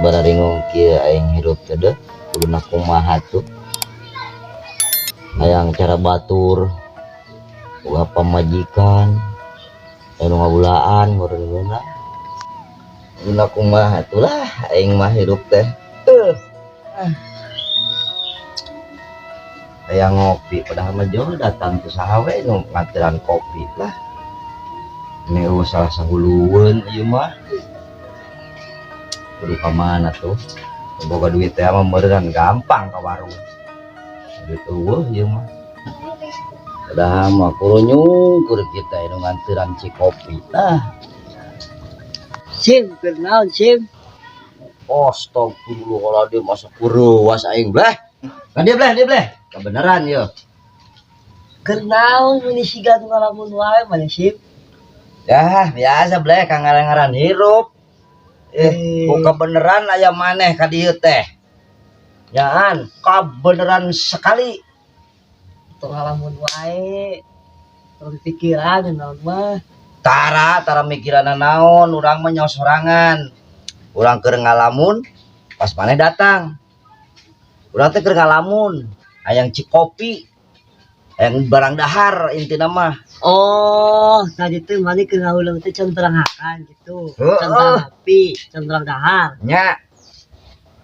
Bararingung kieu aing hirup teh deuh kuduna kumaha tuh. Hayang cara batur boga pamajikan anu ngabulaan ngeureunna. Kuduna kumaha tuh lah aing mah hirup teh. Hayang ngopi padahal mah jauh datang ke saha we nu nganteran kopi lah. Ini eueuh salah sahulueun ieu mah. Kudu ka mana tuh? Boga duit teh mah meureun gampang ka warung. Duit eueuh ieu mah. Padahal mah kudu nyungkur kita nu nganteran ci kopi. Tah. Sim, keur naon Sim? Astagfirullahaladzim, masa kuruas aing bleh. Kan dia bleh, dia bleh. Kebenaran yo. Keur naon meuni siga nu ngalamun wae maneh Sim? Yah, biasa bleh kang ngaran-ngaran hirup. Buka beneran aya maneh ka dieu teh. Yaan, kabeneran sekali. Tong ngalamun wae. Tong pikiran naon mah. Tara, tara mikiran naon, urang mah nyaho sorangan. Urang keur ngalamun, pas maneh datang. Urang teh keur ngalamun, hayang cikopi, hayang barang dahar intina mah. Oh, tadi tuh maneh keur ngahuleng teh can teranghakan gitu. Heeh. Can terang ngopi, can terang dahar. Nya.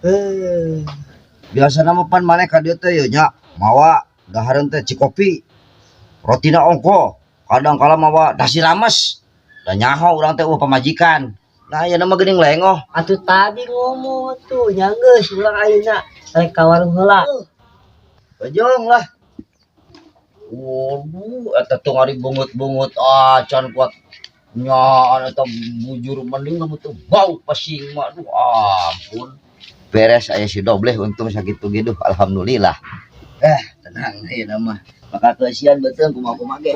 Heuh. Biasana mah pan maneh ka dieu teh ye nya, mawa dahareun teh cikopi. Rotina ongko, kadang kala mawa dasi rames. Da nyaho urang teh eueuh pamajikan. Nah, ayeuna mah geuning lengoh. Atuh tadi ngomong tuh, nya geus urang ayeuna rek ka warung heula. Bejong lah. Waduh, eta tuh ngari bungut-bungut acan kuat. Nya eta bujur mending kamu tuh bau pesing mah. Aduh, ampun. Beres aya si Dobleh untung sakitu ge duh, alhamdulillah. Tenang ayeuna mah. Bakal keusian beuteung kumaha-kumaha ge.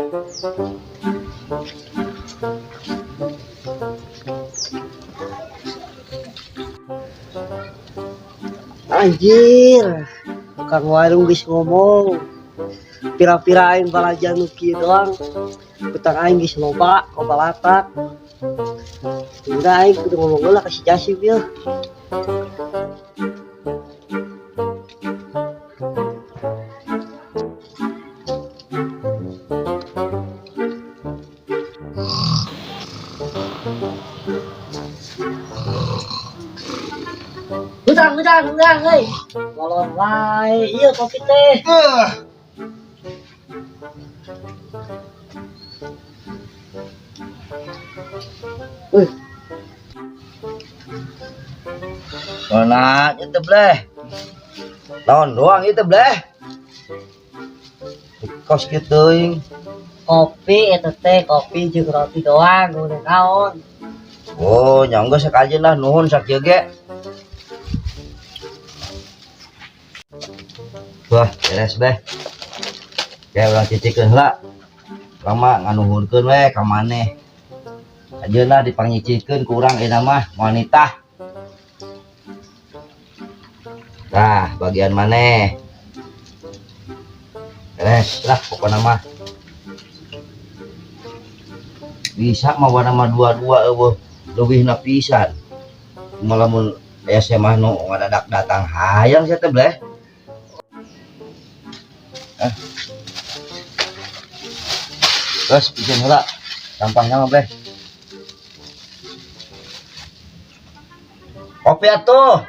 Anjir, tukang warung geus ngomong. Pira-pira aing balaja nu kieu doang. Utang aing geus loba, loba latak. Udah aing kudu ngomong heula ka si Jasim yeuh. Hudang, hudang, hudang, heuy. Molor wae ieu kopi teh. Wih. Mana itu bleh? Naon doang itu bleh? Kos kieu teuing. Kopi eta teh, kopi jeung roti doang, udah naon. Oh, nya geus sakajeun lah nuhun sakieu ge. Wah, beres bleh. Kayak urang cicikeun heula. Urang mah nganuhunkeun we ka maneh. Ajeuna dipangnyicikeun ku urang ayeuna mah wanita. Tah, bagian maneh. Beres lah pokona mah. Bisa mah warna mah dua-dua eueuh leuwihna pisan. Kumaha lamun aya semah nu ngadadak datang hayang sia teh bleh. Terus bikin heula sampahnya mah bleh. Kopi atuh.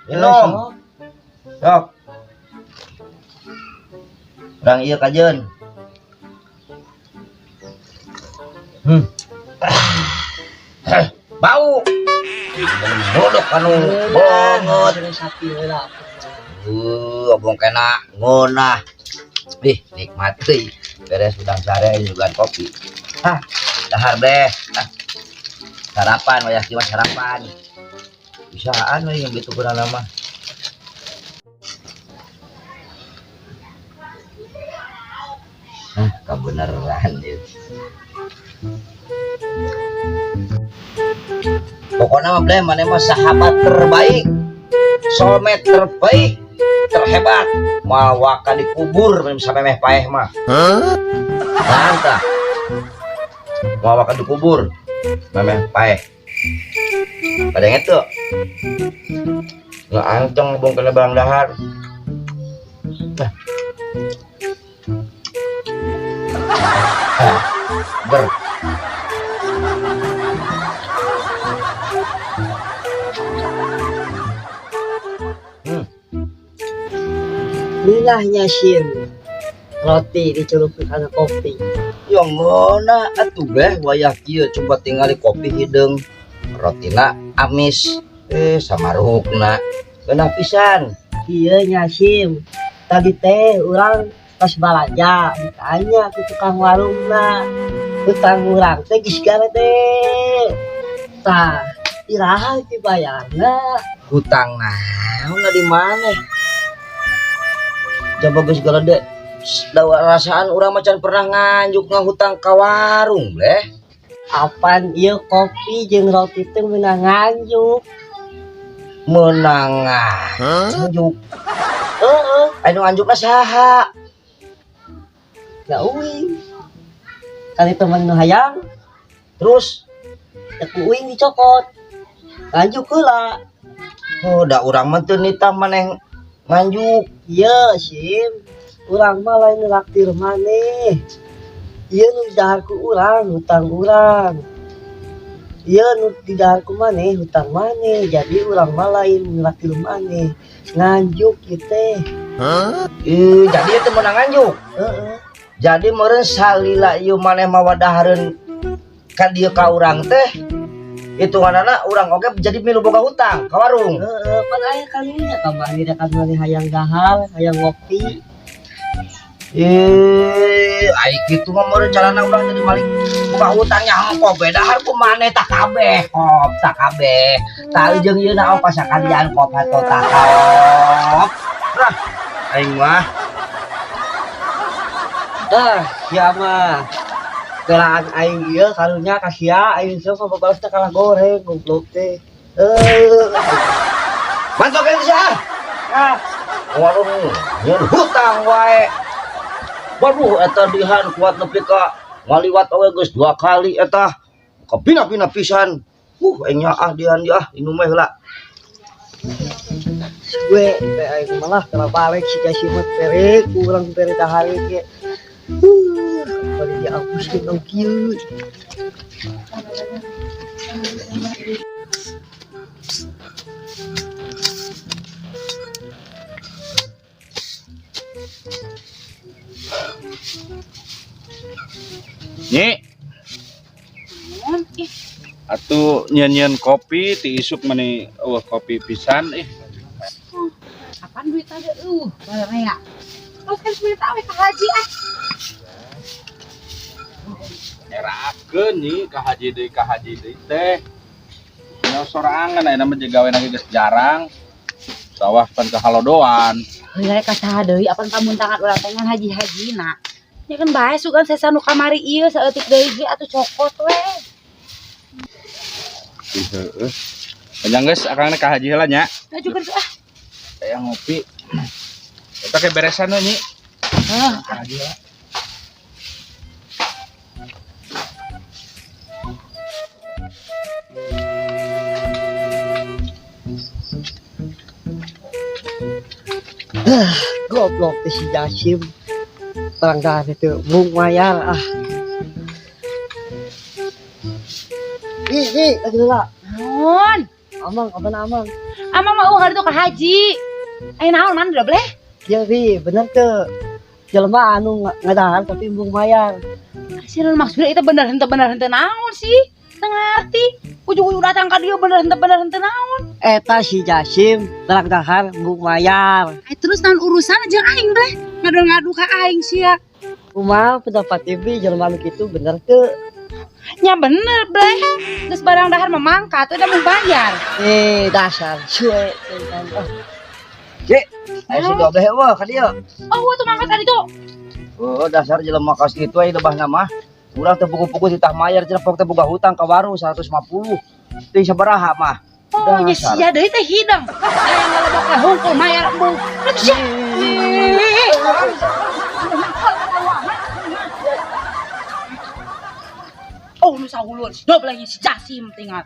Minum. Sok. Urang ieu kajeun. Bau. Bodok anu banget. Obong kena ngeunah. Ih, nikmat euy. Beres udang sare juga kopi. Hah, dahar deh. Hah. Sarapan wayah kieu sarapan. Bisaan we yang gitu kurang mah. Hah, kebenaran ieu. Pokoknya mah bleh maneh mah sahabat terbaik, soulmate terbaik, terhebat. Mawa ka dikubur sampai meh paeh mah. Hah? Mantap. Mawa ka dikubur memeh paeh. Kadang itu. Nggak antong bong kena barang dahar. Nah. Ah, ber. Hmm. Ngeunahnya Sim. Roti dicelupin kana kopi. Ya ngeunah atuh beh wayah kieu coba tingali kopi hideung. Rotina amis samarukna. Ngeunah pisan. Iya nya Sim. Tadi teh urang pas balanja ditanya ku tukang warungna. Hutang urang teh geus garede. Tah, iraha dibayarna? Hutang naon di mana? Coba geus garede. Da rasaan urang mah can pernah nganjuk ngahutang ka warung bleh. Apan ieu kopi jeung roti teh meunang nganjuk. Meunang nganjuk. Heeh. Anu nganjukna saha? Da uing. Kali teman nu hayang. Terus ya ku uing dicokot. Nganjuk heula. Oh, da urang mah teu nitah maneh nganjuk. Iya, Sim. Urang mah lain nraktir maneh. Ieu nu didahar ku urang, hutang urang. Ieu nu didahar ku maneh, hutang maneh. Jadi urang mah lain nraktir maneh. Nganjuk ieu teh. Hah? Ih, jadi ieu teh meunang nganjuk. Heeh. Jadi meureun salila ieu maneh mawa dahareun ka dieu ka urang teh. Hitunganana urang oge jadi milu boga hutang ka warung. Heeh, pan aya kalinya ka maneh da kan maneh hayang dahar, hayang ngopi. Ai kitu mah meureun carana urang jadi malik boga hutangnya hongko be dahar ku maneh tah kabeh, kop tah kabeh. Tah jeung ieu na ongkos sakalian kop atuh tah kop. Nah, aing mah. Dah, sia mah. Gelaan aing ieu karunya ka sia, aing sok babalas teh kalah goreng goblok teh. Mantok ge sia. Ah, warung nyeun hutang wae. Waduh, eta dihan kuat nepi ka ngaliwat oge geus 2 kali eta. Kabina-bina pisan. Aing nyaah dihan dia, inum meh heula. Gue teh aing malah telah balik si Jasimut pere, kurang pere dahar ge. Balik dihapuskeun tong kieu. Nyi. Atuh nyeun-nyeun kopi ti isuk meni eueuh kopi pisan ih. Oh, kapan duit ada eueuh baraya. Terus kan duit awe ka haji ah. Nyerakeun nyi ka haji deui ka haji deui teh. Nya sorangan ayeuna mah jeung gawe geus jarang. Sawah pan ka halodoan. Heuh ka saha deui apan pamuntangan urang teh ngan haji-hajina. Ya kan bae sugan sesa nu kamari ieu saeutik deui ge atuh cokot we. Heeh. Panjang geus akang ka haji heula nya. Nah, juga ah. Aya ngopi. Eta ke beresan we nyi. Heuh. Ka haji heula. Goblok teh si Jasim. Barang dah itu mung mayar ah. Ih, ih, aduh lah. Naon? Amang, kapan amang? Amang mah eueuh itu ka haji. Aya naon man udah bleh? Ya bi, bener teu. Jelema anu ngadahar tapi embung mayar. Sih maksudnya itu bener henteu naon sih? Teu ngarti. Ujung-ujung datang ka dieu bener henteu naon. Eta si Jasim barang dahar embung mayar. Ai terus naon urusan jeung aing bleh? Ngadu-ngadu ka aing sia. Kumaha pendapat ibi jelema anu kitu bener teu? Nya bener bleh. Geus barang dahar mah mangkat udah mau bayar. Dasar suwe. Cik, aya si dobleh eueuh ka dieu. Oh, tuh mangkat tadi tuh. Oh, dasar jelema kaos kitu aya lebahna mah. Urang teu pugu-pugu titah mayar cenah pok teh boga hutang ka warung 150. Teuing sabaraha mah. Oh, nya Dasar. sia deui teh hidang. Aya ngalebok ka hungkul mayar embung. Terus sia. Oh, nu sahulur si doblehnya si Jasim tinggal.